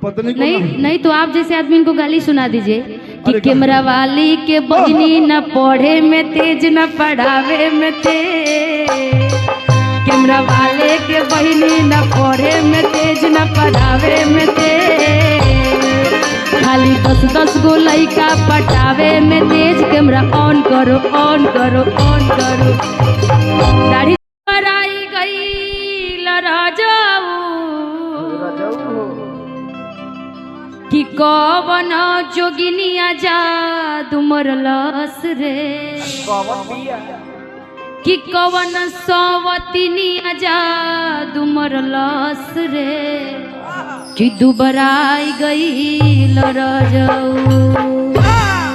पत्नी को नहीं नहीं तो आप जैसे आदमी इनको गाली सुना दीजिए कि कैमरा वाली के बहनी न पढ़े में तेज न पढ़ावे में तेज, कैमरा वाले के बहनी न पढ़े में तेज न पढ़ावे में तेज, खाली 10-10 गो लइका पटावे में तेज, कैमरा ऑन करो ऑन करो ऑन करो। दाढ़ी पराई गई राजाऊ कि कवन जोगिनिया जादू मरलस रे, कि कवन सवतिनिया जादू मरलस रे, कि दुबराई गई राजाऊ।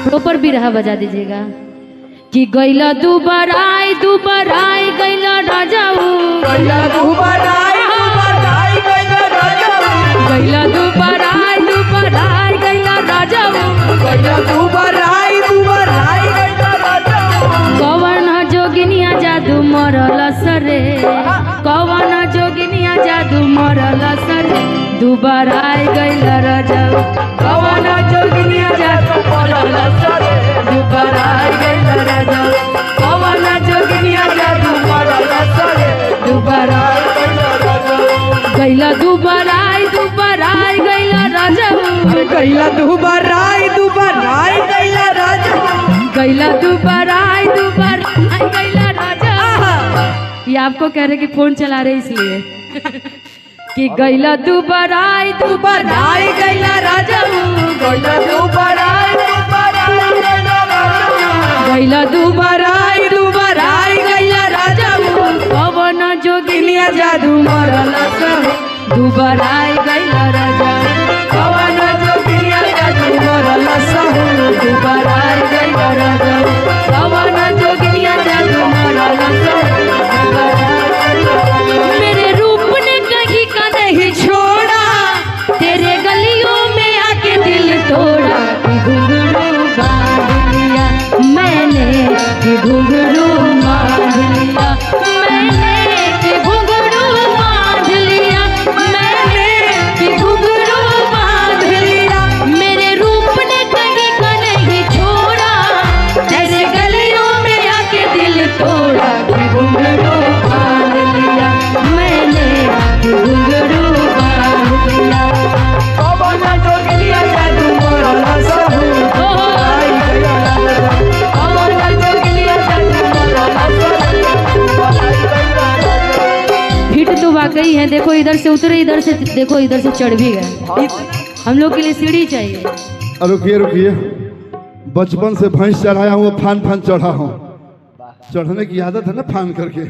प्रॉपर बिरहा बजा दीजिएगा कि गैला दुबराई दुबराई गैला राजाऊ, गैला दुबराई दुबराई गैला राजाऊ, गैला दुबराई दुबराई गैला राजाऊ, गैला दुबराई दुबराई गैला राजाऊ। कवन जोगिनिया जादू मरलस रे, कवन जोगिनिया जादू मरलस रे, दुबराई गैला राजाऊ, कवन जोगिनिया जादू मरलस रे, दुबराई गैला राजाऊ, कवन जोगिनिया जादू मरलस रे, दुबराई गैला राजाऊ, गैला दुबराई दुबराई गैला राजाऊ, गैला दुबराई दुबराई गैला राजाऊ, गैला दुबराई दुबराई गैला राजाऊ। ये आपको कह रहे कि फोन चला रहे इसलिए कि गैला दुबराई दुबराई गैला राजाऊ, गैला दुबराई दुबराई गैला राजाऊ, गैला दुबराई दुबराई गैला राजाऊ, कवन जोगिनिया जादू मरलस रे, दुबराई गैला राजाऊ, कवन जोगिनिया जादू मरलस रे, दुबराई गैला राजाऊ, कवन जोगिनिया जादू मरलस रे, दुबराई गैला राजाऊ। मेरे रूप ने कहीं का नहीं छोड़ा, तेरे गलियों में आके दिल तोड़ा, कि घुंघरू बांध लिया मैंने, कि घुंघरू बांध लिया मैंने, कि घुंघरू बांध लिया मैंने, कि घुंघरू बांध लिया। मेरे रूप ने कहीं का नहीं छोड़ा, तेरे गलियों में आके दिल तोड़ा, कि घुंघरू बांध लिया मैंने, कि घुंघरू बांध लिया। कवन जोगिनिया जादू मरलस रे, कवन जोगिनिया जादू मरलस रे। हिट तो वाकई है, देखो इधर से उतरे इधर से देखो इधर से चढ़ भी गए। हम लोग के लिए सीढ़ी चाहिए। रुकिए रुकिए, बचपन से भैंस चढ़ाया हूँ, फान फान चढ़ा हूँ, चढ़ने की आदत है ना फान करके,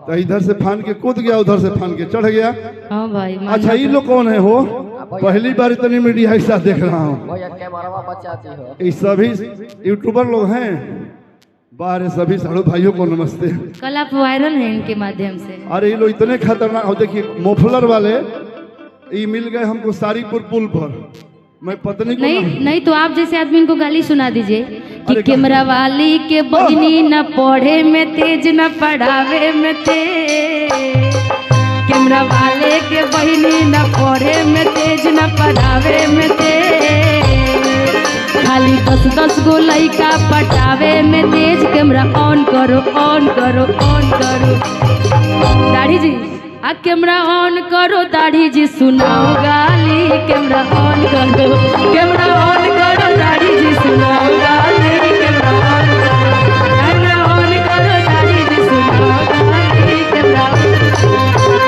तो इधर से फान के कूद गया उधर से फान के चढ़ गया। हाँ भाई। अच्छा ये लोग कौन है हो? पहली बार इतनी मीडिया एक साथ देख रहा हूँ। ये सभी यूट्यूबर लोग हैं बाहर, सभी साढ़ू भाइयों को नमस्ते। कल आप वायरल हैं इनके माध्यम से। अरे ये लोग इतने खतरनाक हो, देखिए मोफलर वाले ये मिल गए हमको सारीपुर पुल पर। मैं पत्नी को नहीं नहीं तो आप जैसे आदमी इनको गाली सुना दीजिए कि कैमरा वाली के बहनी न पढ़े में तेज न पढ़ावे में तेज, कैमरा वाले के बहनी न पढ़े में तेज न पढ़ावे में तेज, खाली 10-10 गो लइका पटावे में तेज, कैमरा ऑन करो ऑन करो ऑन करो। दाढ़ी जी आ कैमरा ऑन करो, दाढ़ी जी सुनाओ गाली, कैमरा ऑन करो, कैमरा ऑन करो, दाढ़ी जी सुनाओ गाली, कैमरा ऑन करो, कैमरा ऑन करो, दाढ़ी जी सुनाओ गाली, कैमरा।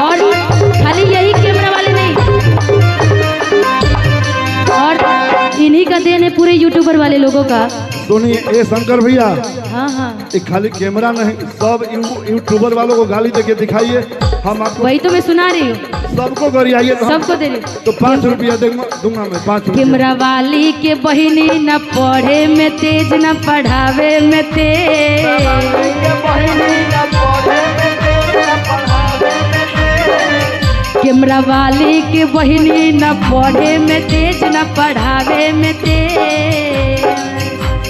और खाली यही कैमरा वाले नहीं, और इन्हीं का then है पूरे यूट्यूबर वाले लोगों का। सुनिए ए शंकर भैया, हाँ हाँ, ये खाली कैमरा नहीं, सब यूट्यूबर वालों को गाली देके दिखाइए, हम आपको वही तो मैं सुना रही हूँ, सबको गरियाइए तो सबको दे रही तो 5 रुपया दूंगा मैं, 5 रुपया। कैमरा वाली के बहिनी न पढ़े में तेज न पढ़ावे में तेज, कैमरा वाली के बहिनी न पढ़े में तेज न पढ़ावे में तेज,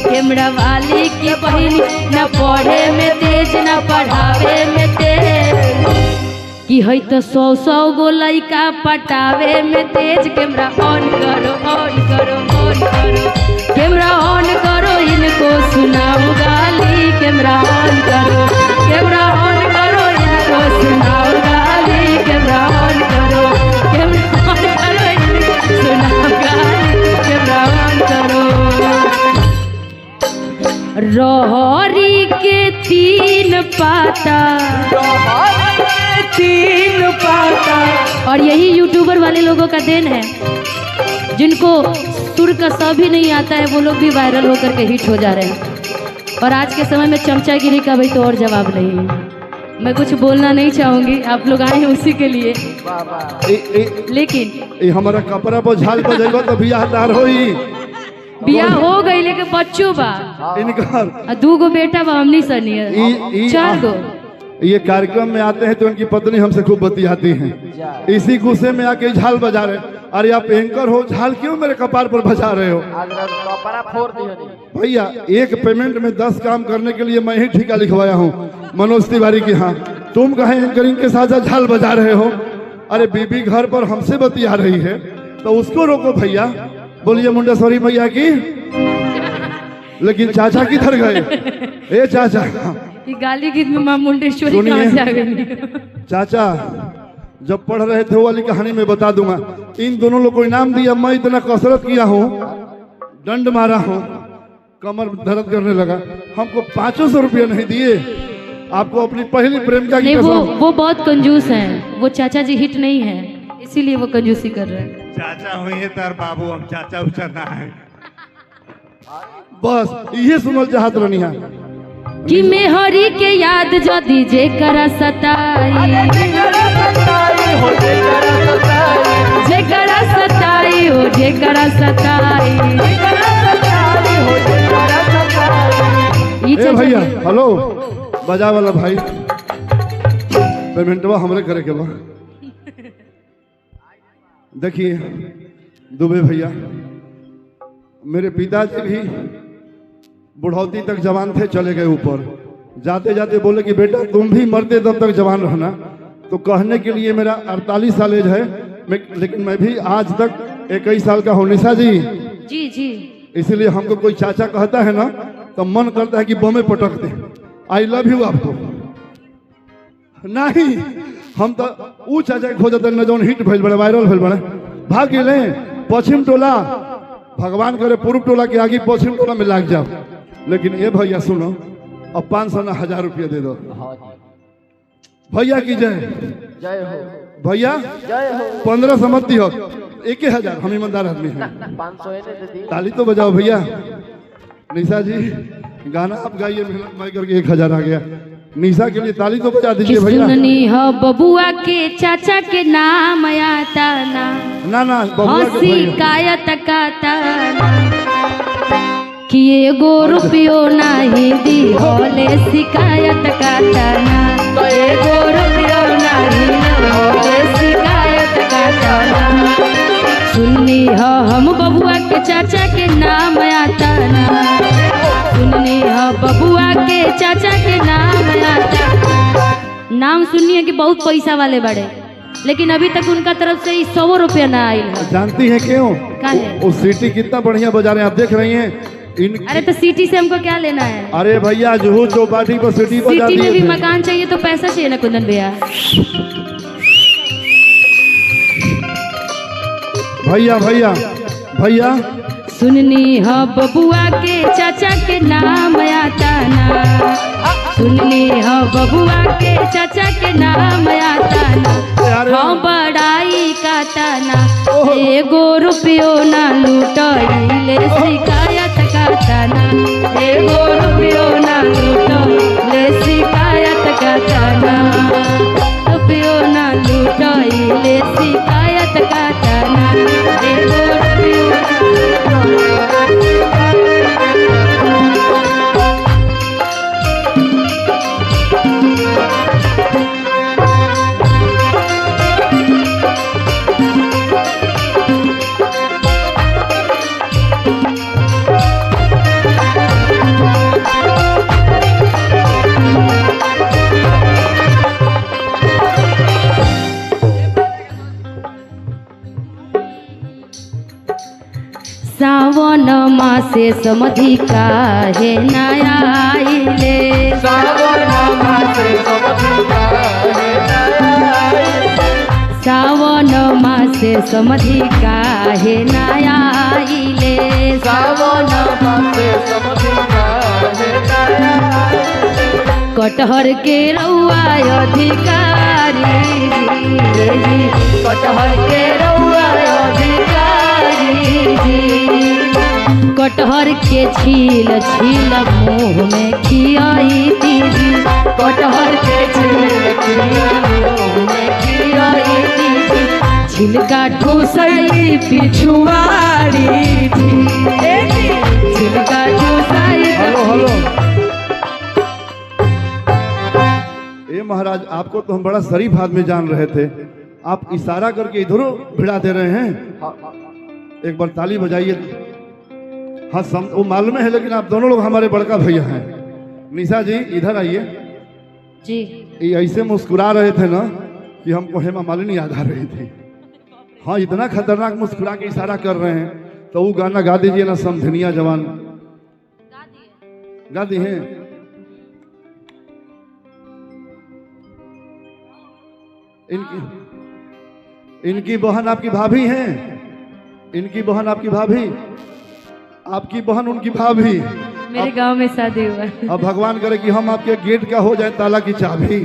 कैमरा वाली की बहिनी न पढ़े में तेज न पढ़ावे में तेज, कि है तो 100-100 गो लइका पटावे में तेज। कैमरा ऑन करो, ऑन करो, ऑन करो, कैमरा ऑन करो, इनको सुनाओ गाली। कैमरा ऑन करो, कैमरा ऑन करो, इनको सुनाओ गाली। कैमरा ऑन करो, कैमरा ऑन करो, इनको सुनाओ गाली। कैमरा ऑन करो। रोहरी के 3 पाता, 3 पाता। और यही यूट्यूबर वाले लोगों का then है, जिनको सुर का स भी नहीं आता है वो लोग भी वायरल होकर के हिट हो जा रहे हैं। और आज के समय में चमचागिरी का भाई तो और जवाब नहीं है। मैं कुछ बोलना नहीं चाहूँगी, आप लोग आए हैं उसी के लिए। लेकिन हमारा कपड़ा पर झाल बजेगा तो बियाह तार होई। बियाह हो गई लेकिन बच्चों बा इनकर 2 गो बेटा बा, हमनी सनी 4 गो। ये कार्यक्रम में आते हैं तो उनकी पत्नी हमसे खूब बतियाती हैं, इसी गुस्से में आके झाल बजा रहे। अरे आप एंकर हो, झाल क्यों मेरे कपार पर बजा रहे हो भैया? एक पेमेंट में 10 काम करने के लिए मैं ही ठेका लिखवाया हूँ मनोज तिवारी के यहाँ, तुम कहे एंकरिंग के साथ साथ झाल बजा रहे हो। अरे बीबी घर पर हमसे बतिया रही है तो उसको रोको भैया। बोलिए मुंडेश्वरी मैया की। लेकिन चाचा किधर गए? ए चाचा, ये गाली गीत में मां मुंडेश्वरी कहां से आ गई? चाचा जब पढ़ रहे थे वो वाली कहानी मैं बता दूंगा। इन दोनों लोग को इनाम दिया, मैं इतना कसरत किया हूँ, दंड मारा हूँ, कमर दर्द करने लगा, हमको 500 रुपया नहीं दिए। आपको अपनी पहली प्रेमिका की कसम। वो बहुत कंजूस हैं, वो चाचा जी हिट नहीं है इसीलिए वो कंजूसी कर रहे हैं। चाचा हुई तार बाबू, हम चाचा उचा ना है। बस ये सुनल चाहत रहनी है कि मेहरी के याद जो दीजे करा सताई, जे करा सताई हो, जे करा सताई। ए भैया हेलो बजा वाला भाई, पेमेंटवा हमरे करे के बा। देखिए दुबे भैया, मेरे पिताजी भी बुढ़ौती तक जवान थे, चले गए ऊपर। जाते जाते बोले कि बेटा तुम भी मरते दम तक जवान रहना। तो कहने के लिए मेरा 48 साल एज है, लेकिन मैं भी आज तक 21 साल का हूँ। निशा जी जी जी, इसीलिए हमको कोई चाचा कहता है ना तो मन करता है कि बमे पटक दे। I love you आपको नहीं, हम तो ऊ चाचा के खोजते न जौन हिट भइल बड़े, वायरल भइल बड़े, भाग गए पश्चिम टोला। भगवान करे पूर्व टोला के आगे पश्चिम टोला में लाग जाओ। लेकिन ये भैया सुनो, अब 500 ना 1000 रुपया दे दो भैया की जय जय हो भैया, जय हो। 1500 मत दियो, 1000, हम ईमानदार आदमी हैं। 500 दे दी। ताली तो बजाओ भैया। निशा जी गाना आप गाइए, मेहनत मैं करके 1000 आ गया। निशा के लिए ताली तो बजा दीजिए भैया। सुननी हो बबुआ के चाचा के नाम आता ना ना ना, बबुआ के शिकायत काता ना, कि एगो रुपयो नहीं दी होले शिकायत काता ना, एगो रुपयो नहीं होले शिकायत काता ना। सुननी हो हम बबुआ के चाचा के नाम आता ना, सुननी हो बबुआ के चाचा के नाम आता। नाम सुननी है कि बहुत पैसा वाले बड़े, लेकिन अभी तक उनका तरफ से 100 रुपया ना आयल है। जानती है क्यों? वो सिटी कितना बढ़िया बजा रहे हैं, आप देख रही हैं इन। अरे तो सिटी से हमको क्या लेना है? अरे भैया जुहू चौपाटी पर सिटी बजा सिटी में भी मकान चाहिए तो पैसा चाहिए ना कुंदन भैया। भैया भैया भैया सुननी हो बबुआ के चाचा के नाम आता ना, सुननी हो बबुआ के चाचा के नाम आता ना, हम बड़ाई काता ना, एगो रुपयो ना लूटले शिकायत काता ना, एगो रुपयो ना लूटले शिकायत काता ना, रुपयो ना लूटले शिकायत काता ना, एगो रुपयो ना। सावन मासे समधि काहे ना आइले। सावन मासे समधि काहे ना आइले। सावन कटहर के रउआ अधिकारी जी, कटहर के रउआ अधिकारी जी। कटहर के छील छील मुँह में खियाई दीदी। कटहर के छील छील मुँह में खियाई दीदी। छिलका ठूसई पिछुआरी जी, छिलका ठूसई। हेलो हेलो, ए महाराज, आपको तो हम बड़ा शरीफ आदमी जान रहे थे, आप इशारा करके इधरों भिड़ा दे रहे हैं। एक बार ताली बजाइए। हाँ वो मालूम है, लेकिन आप दोनों लोग हमारे बड़का भैया हैं। निशा जी इधर आइए जी। ये ऐसे मुस्कुरा रहे थे ना कि हमको हेमा मालिनी याद आ रही थी। हाँ, इतना खतरनाक मुस्कुरा के इशारा कर रहे हैं, तो वो गाना गा दीजिए ना, समझनिया जवान गा दी हैं। इनकी इनकी बहन आपकी भाभी हैं, इनकी बहन आपकी भाभी, आपकी बहन उनकी भाभी। मेरे गांव में शादी हुआ। अब भगवान करे कि हम आपके गेट का हो जाए ताला की चाबी।